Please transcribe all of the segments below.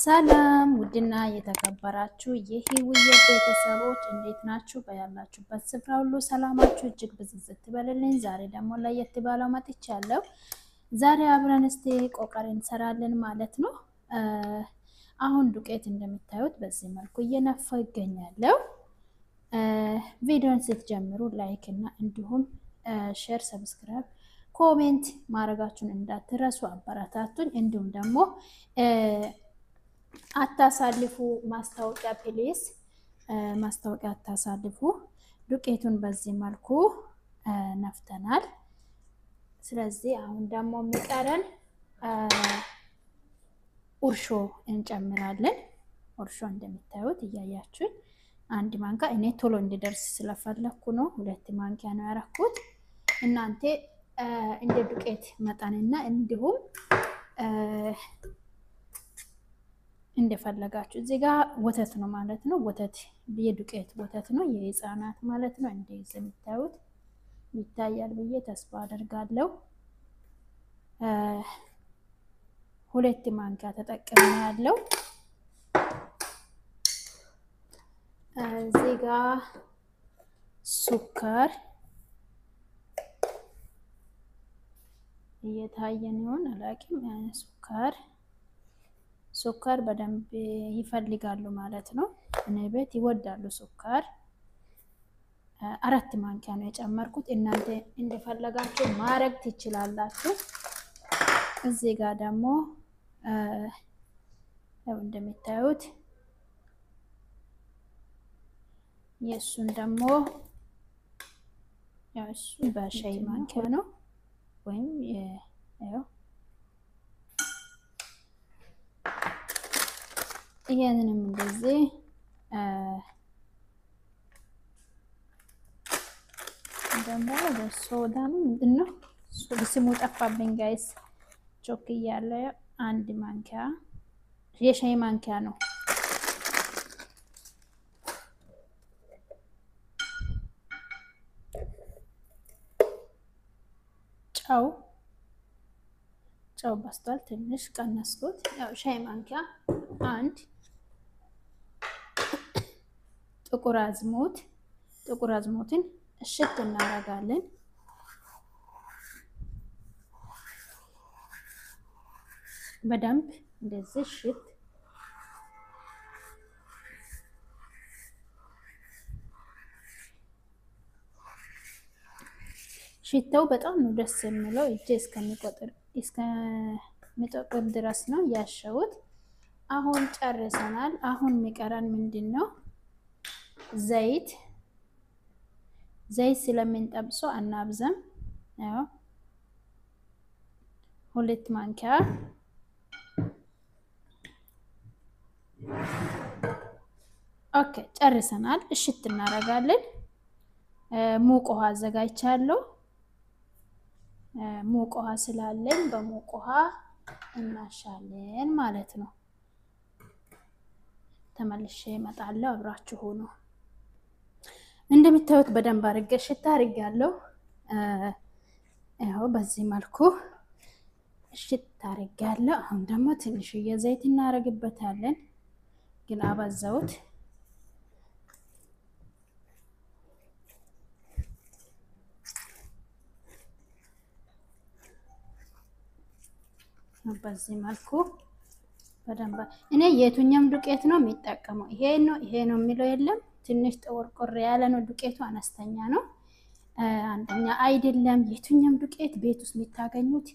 ሰላም ውድና የተከበራችሁ የህይወት ቤተሰቦች እንዴት ናችሁ? በያላችሁበት ስፍራ ሁሉ ሰላማችሁ እጅግ ብዝዝት ትበልልኝ። ዛሬ ደግሞ ለየት ባለው መጥቻለሁ። ዛሬ አብረን እስቲ ቆቀር እንሰራለን ማለት ነው። አሁን ዱቄት እንደምታዩት በዚህ መልኩ እየነፋው ይገኛለሁ። ቪዲዮን ስትጀምሩ like እና እንዲሁም share፣ subscribe፣ comment ማድረጋችሁን እንዳትረሱ፣ አበረታቱኝ። እንዲሁም ደግሞ አታሳልፉ ማስታወቂያ please፣ ማስታወቂያ አታሳልፉ። ዱቄቱን በዚህ መልኩ ነፍተናል። ስለዚህ አሁን ደግሞ የሚቀረን እርሾ እንጨምራለን። እርሾ እንደምታዩት እያያችሁኝ አንድ ማንኪያ፣ እኔ ቶሎ እንዲደርስ ስለፈለኩ ነው ሁለት ማንኪያ ነው ያረኩት። እናንተ እንደ ዱቄት መጠንና እንዲሁም እንደፈለጋችሁ። እዚህ ጋር ወተት ነው ማለት ነው። ወተት የዱቄት ወተት ነው የህፃናት ማለት ነው። እንደዚህ የምታዩት ይታያል ብዬ ተስፋ አደርጋለሁ። ሁለት ማንኪያ ተጠቅሜ ያለው። እዚህ ጋር ሱካር እየታየን ይሆን አላውቅም። ሱካር በደንብ ይፈልጋሉ ማለት ነው። እኔ ቤት ይወዳሉ ሱካር። አራት ማንኪያ ነው የጨመርኩት። እናንተ እንደፈለጋችሁ ማድረግ ትችላላችሁ። እዚህ ጋር ደግሞ ያው እንደሚታዩት የእሱን ደግሞ ያው እሱ በሻይ ማንኪያ ነው ወይም ያው ይሄንንም እንደዚህ ደግሞ በሶዳ ነው ምንድን ነው ስሙ ጠፋብኝ guys። ቾክ እያለ አንድ ማንኪያ የሻይ ማንኪያ ነው። ጨው ጨው በስቷል፣ ትንሽ ቀነስኩት። ያው ሻይ ማንኪያ አንድ፣ ጥቁር አዝሙድ ጥቁር አዝሙድን እሽት እናደርጋለን። በደንብ እንደዚህ እሽት። ሽታው በጣም ነው ደስ የሚለው። እጄ እስከሚቆጥር እስከሚጠቁር ድረስ ነው ያሸሁት። አሁን ጨርሰናል። አሁን የሚቀረን ምንድን ነው? ዘይት ዘይት ስለምንጠብሰው አናብዛም። ያው ሁለት ማንኪያ። Okay ጨርሰናል። እሽት እናደርጋለን። ሙቅ ውሃ አዘጋጅቻለሁ። ሙቅ ውሃ ስላለኝ በሙቅ ውሃ እናሻለን ማለት ነው። ተመልሼ እመጣለሁ። አብራችሁ ሆኖ እንደምታዩት በደንብ አድርጌ እሽት አድርጌያለሁ። ይኸው በዚህ መልኩ እሽት አድርጌያለሁ። አሁን ደግሞ ትንሽዬ ዘይት እናደርግበታለን፣ ግን አበዛሁት። በዚህ መልኩ በደንብ እኔ የቱኛም ዱቄት ነው የሚጠቀመው፣ ይሄ ነው ይሄ ነው የሚለው የለም። ትንሽ ጥቁር ያለ ነው ዱቄቱ፣ አነስተኛ ነው፣ አንደኛ አይደለም። የቱኛም ዱቄት ቤት ውስጥ የምታገኙት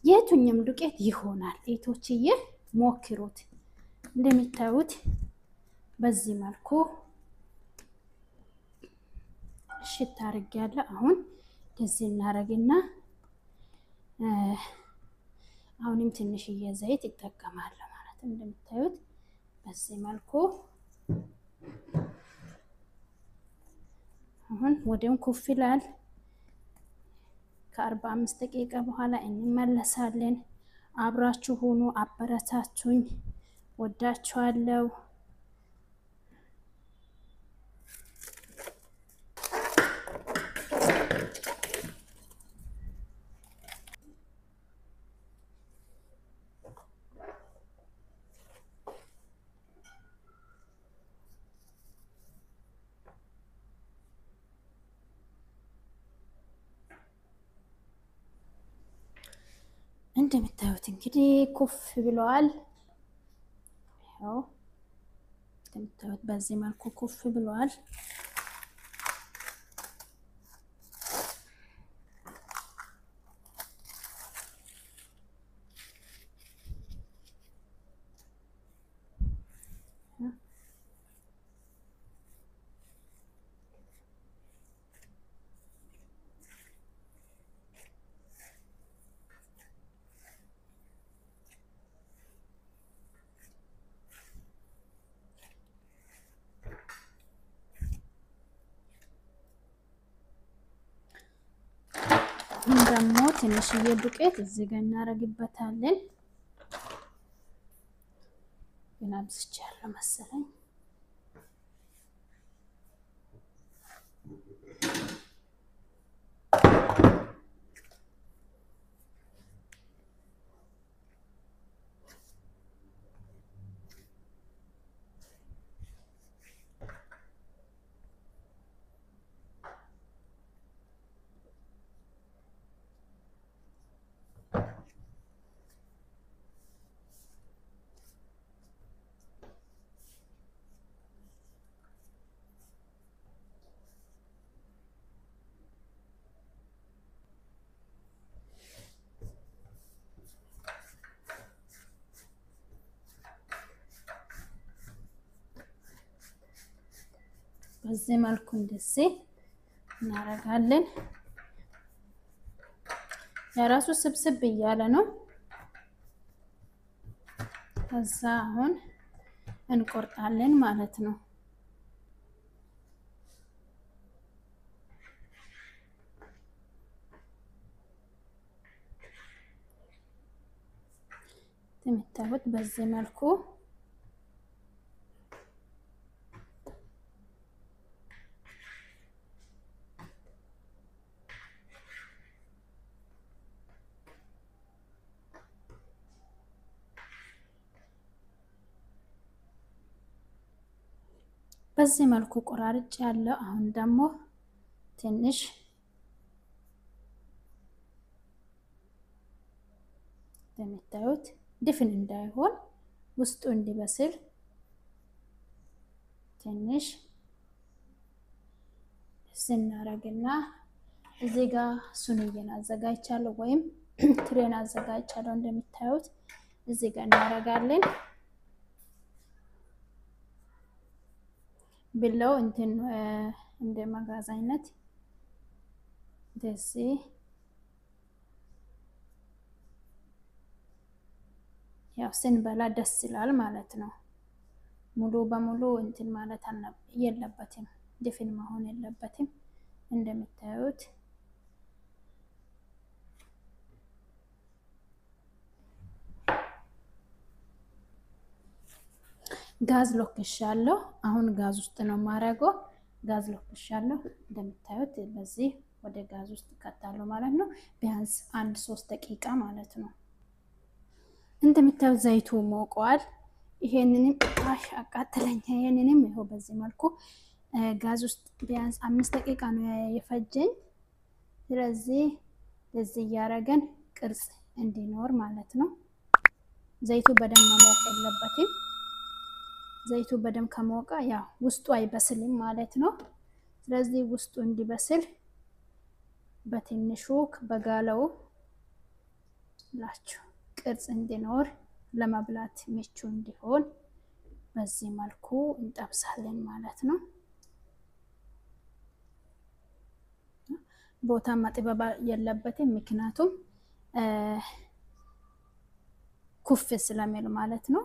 የቱኛም ዱቄት ይሆናል። እህቶችዬ ሞክሩት። እንደሚታዩት በዚህ መልኩ እሽት አድርጌያለሁ። አሁን እንደዚህ እናደርግና አሁንም ትንሽዬ ዘይት ይጠቀማለሁ ማለት ነው። እንደምታዩት በዚህ መልኩ አሁን ወዲያው ኩፍ ይላል። ከ45 ደቂቃ በኋላ እንመለሳለን። አብራችሁ ሁኑ፣ አበረታቱኝ። ወዳችኋለሁ። እንደምታዩት እንግዲህ ኩፍ ብለዋል። ያው እንደምታዩት በዚህ መልኩ ኩፍ ብለዋል። ደግሞ ትንሽዬ ዱቄት እዚህ ጋር እናደርግበታለን። ግን አብዝቻለሁ መሰለኝ። በዚህ መልኩ እንደዚህ እናደርጋለን። የራሱ ስብስብ እያለ ነው። ከዛ አሁን እንቆርጣለን ማለት ነው። እንደምታዩት በዚህ መልኩ በዚህ መልኩ ቆራርጭ ያለው። አሁን ደግሞ ትንሽ እንደምታዩት ድፍን እንዳይሆን ውስጡ እንዲበስል ትንሽ ስናረግና እዚህ ጋር ሱንዬን አዘጋጅቻለሁ ወይም ትሬን አዘጋጅቻለሁ። እንደምታዩት እዚህ ጋር እናረጋለን። ብለው እንትን እንደ መጋዝ አይነት እንደዚህ ያው ስንበላ ደስ ይላል ማለት ነው። ሙሉ በሙሉ እንትን ማለት የለበትም፣ ድፍን መሆን የለበትም። እንደምታዩት ጋዝ ለኩሻለሁ። አሁን ጋዝ ውስጥ ነው የማደርገው። ጋዝ ለኩሻለሁ። እንደምታዩት በዚህ ወደ ጋዝ ውስጥ እከታለሁ ማለት ነው። ቢያንስ 1-3 ደቂቃ ማለት ነው። እንደምታዩት ዘይቱ ሞቀዋል። ይሄንንም አሽ አቃጠለኝ። ይሄንንም ይኸው በዚህ መልኩ ጋዝ ውስጥ ቢያንስ 5 ደቂቃ ነው የፈጀኝ። ስለዚህ ለዚህ እያደረገን ቅርጽ እንዲኖር ማለት ነው። ዘይቱ በደንብ መሞቅ የለበትም። ዘይቱ በደንብ ከሞቀ ያው ውስጡ አይበስልም ማለት ነው። ስለዚህ ውስጡ እንዲበስል በትንሹ በጋለው ላችሁ ቅርጽ እንዲኖር ለመብላት ምቹ እንዲሆን በዚህ መልኩ እንጠብሳለን ማለት ነው። ቦታ መጥበብ የለበትም፣ ምክንያቱም ኩፍ ስለሚል ማለት ነው።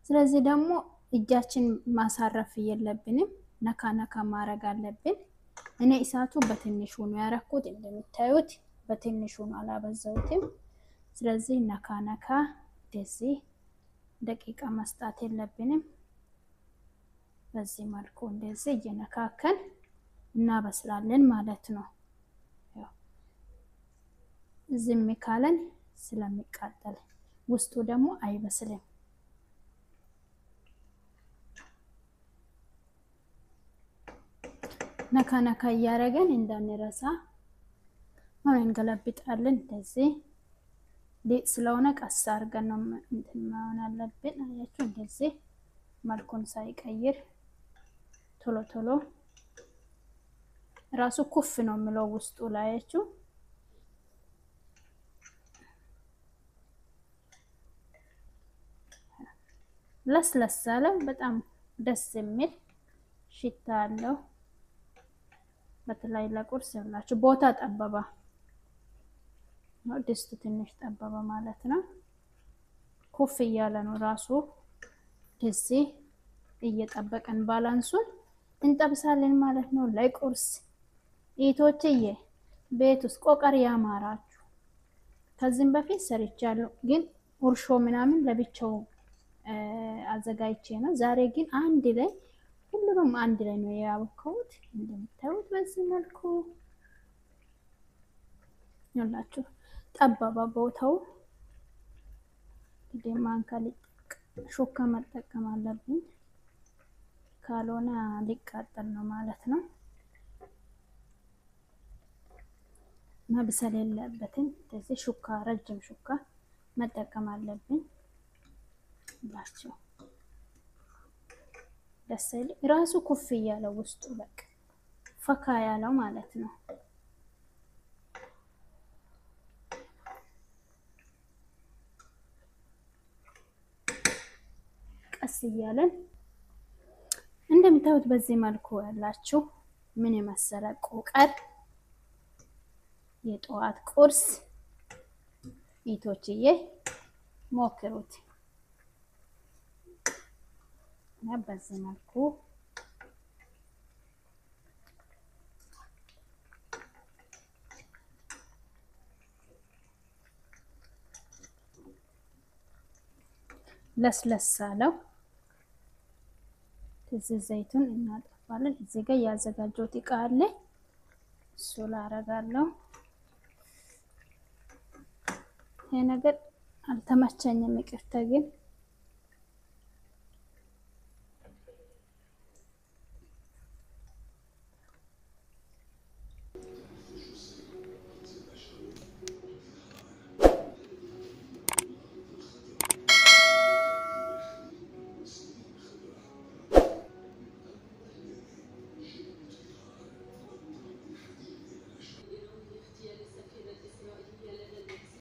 ስለዚህ ደግሞ እጃችን ማሳረፍ የለብንም፣ ነካ ነካ ማድረግ አለብን። እኔ እሳቱ በትንሹ ነው ያረኩት፣ እንደምታዩት በትንሹ ነው፣ አላበዛሁትም። ስለዚህ ነካ ነካ እንደዚህ ደቂቃ መስጣት የለብንም። በዚህ መልኩ እንደዚህ እየነካከን እናበስላለን ማለት ነው። ዝም ካለን ስለሚቃጠል ውስጡ ደግሞ አይበስልም። ነካ ነካ እያደረገን እንዳንረሳ አሁን እንገለብጣለን። እንደዚህ ሊጥ ስለሆነ ቀስ አድርገን ነው እንትን መሆን አለብን። አያችሁ እንደዚህ መልኩን ሳይቀይር ቶሎ ቶሎ ራሱ ኩፍ ነው የሚለው ውስጡ ላይ አያችሁ። ለስለስ ያለ በጣም ደስ የሚል ሽታ አለው። በተለይ ለቁርስ ይብላችሁ። ቦታ ጠበባ ነው ድስቱ ትንሽ ጠበባ ማለት ነው። ኩፍ እያለ ነው ራሱ። እዚህ እየጠበቀን balance ኡን እንጠብሳለን ማለት ነው። ለቁርስ እህቶችዬ ቤት ውስጥ ቆቀር ያማራችሁ ከዚህም በፊት ሰርቻለሁ፣ ግን እርሾ ምናምን ለብቻው አዘጋጅቼ ነው። ዛሬ ግን አንድ ላይ ሁሉንም አንድ ላይ ነው ያቦካሁት። እንደምታዩት በዚህ መልኩ ይላችሁ ጠባባ ቦታው እንግዲህ ማንካ ሹካ መጠቀም አለብኝ፣ ካልሆነ ሊቃጠል ነው ማለት ነው። መብሰል የለበትም። ስለዚህ ሹካ፣ ረጅም ሹካ መጠቀም አለብኝ ላቸው ደስ አይል ራሱ ኩፍ እያለው ውስጡ በቃ ፈካ ያለው ማለት ነው። ቀስ እያለን እንደምታዩት በዚህ መልኩ ያላችሁ ምን የመሰለ ቆቀር የጠዋት ቁርስ እህቶችዬ ሞክሩት። እና በዚህ መልኩ ለስለስ አለው። እዚህ ዘይቱን እናጠፋለን። እዚህ ጋር ያዘጋጀሁት እቃ አለ፣ እሱ ላረጋለሁ። ይሄ ነገር አልተመቸኝም፣ ይቅርታ ግን